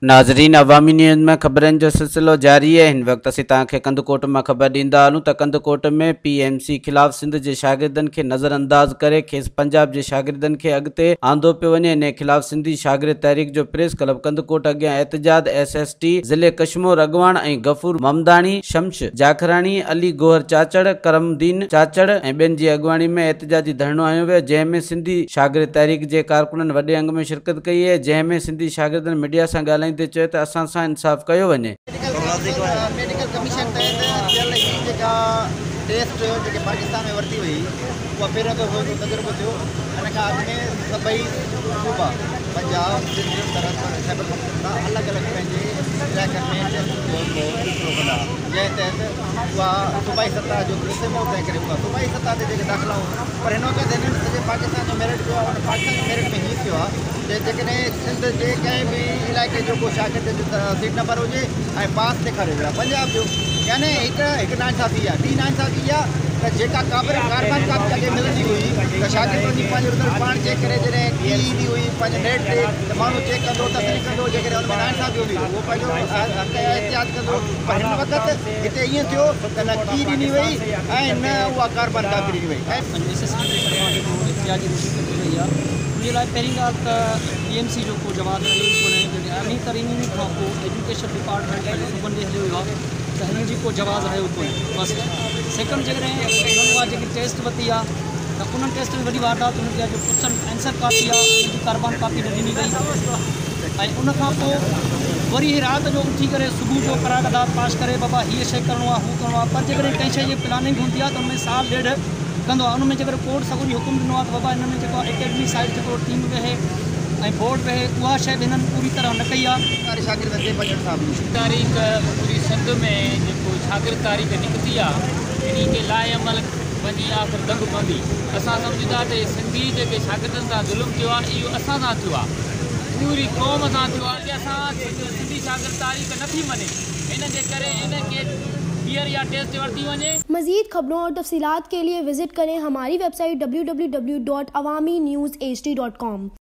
ناظرين عوامي نيوز ۾ خبرن جو سلسلو جاري آهي هن وقت اسين توهان کي ڪنڌڪوٽ مان خبر ڏيندا هلون ته ڪنڌڪوٽ ۾ پي ايم سي خلاف سنڌ جي شاگردن کي نظر انداز ڪري کيس پنجاب جي شاگردن کي اڳتي آندو پيو وڃي انهي خلاف سنڌي شاگرد تحريڪ جو پريس ڪلب ڪنڌڪوٽ اڳيان احتجاج ايس ايس ٽي ضلعي ڪشمور اڳواڻ ۽ غفور ممداڻي، شمش جاکراڻي، علي گوهر چاچڙ، ڪرم الدين چاچڙ ۽ ٻين جي اڳواڻي ۾ احتجاجي ڌرڻو هنيو ويو جنهن ۾ سنڌي شاگرد تحريڪ جي ڪارڪنن وڏي انگ ۾ شرڪت ڪئي جنهن ۾ سنڌي شاگردن ميڊيا سان ڳالهائيندي چيو ته اسان سان انصاف ڪيو وڃي. ميڊيڪل ڪميشن تحت ٿيل هي جيڪا ٽيسٽ جيڪي پاڪستان ۾ ورتي وئي اها پهريون دفعو هڪڙو تجربو ٿيو ان کان اڳ ۾ سڀئي صوبا پنجاب سنڌ سرحد خيبر پختونخوا الڳ الڳ پنهنجي علائقن ۾ ٽيسٽ جو سلسلو ڪندا هئا جنهن تحت اها صوبائي سطح جو سسٽم هو تنهن ڪري اها صوبائي سطح تي جيڪي داخلائون پر هن وقت هنن سڄي پاڪستان جو ميرٽ ڪيو آهي ان پاڪستان جي ميرٽ ۾ هيئن ٿيو آهي ته جيڪڏهن سنڌ جي ڪنهن به علائقي جو ڪو شاگرد جو سيٽ نمبر هجي ۽ پاس ڏيکاريو ويو آهي پنجاب جو يعني هڪ هڪ ناانصافي آهي ٻي ناانصافي اها ته جيڪا ڪابر ڪاربان ڪاپي اڳي ملندي هئي ته شاگرد وڃي پنهنجو رزلٽ پاڻ چيڪ ڪري جڏهن ڪي ايندي هئي پنهنجي نيٽ تي ته ماڻهو چيڪ ڪندو تسليم ڪندو جيڪڏهن ان ۾ ناانصافي هوندي ته اهو پنهنجو حق احتجاج ڪندو پر هن وقت هتي ائين ٿيو ته نه ڪي ڏني وئي ۽ نه اها ڪاربان ڪاپي ڏني وئي ۽. اڄ ايس ايس ٽي جي طرفان جيڪو احتجاجي ريلي ڪڍي وئي آهي ان جي لاء پهرين ڳالهه ته پي ايم سي جو ڪو جواز رهيو ئي ڪونهي جڏهن امين ترميم کان پوء ايجوڪيشن ڊپارٽمينٽ پنهنجي صوبن ڏي هليو ويو آهي ته هنن جي ڪو جواز رهيو ڪونهي فرسٽ سيڪنڊ جيڪڏهن انهن اها جيڪي ٽيسٽ ورتي آهي ته انهن ٽيسٽ ۾ وڏي واردات انهن جي جو ڪوشچن آنسر ڪاپي آهي ان جي ڪاربان ڪاپي نه ڏني وئي ۽ ان کان پوء وري هي رات جو اٿي ڪري صبح جو قرارداد پاس ڪري بابا هيء شيء ڪرڻو آهي هو ڪرڻو آهي پر جيڪڏهن ڪنهن شيء جي پلاننگ هوندي آهي ته ان ۾ سال ڏيڍ ڪندو آهي ان ۾ جيڪڏهن ڪورٽ سڳوري حڪم ڏنو آهي ته بابا ان ۾ جيڪو اڪيڊمي سائيڊ جيڪو ٽيم ويهي ۽ بورڊ ويهي اها شيء به هنن پوري طرح نه ڪئي آهي. واري شاگردن کي پنهنجن سان به. تاريخ پوري سنڌ ۾ جيڪو شاگرد تاريخ نڪتي آ انهي کي لاء عمل وڃي آخر دنگ پوندي اسان سمجهون ٿا ته هي سنڌي جيڪي شاگردن سان ظلم ٿيو آ اهو اسان سان ٿيو آ پوري قوم سان ٿيو آ ڪي اسان سنڌي شاگرد تاريخ نٿي مڃي ان جي ڪري ان کي ٻيهر اها ٽيسٽ ورتي وڃي. मज़ीद खबरों और तफसीलात के लिए विज़िट करें हमारी वेबसाइट www.awamiNewsHD.com।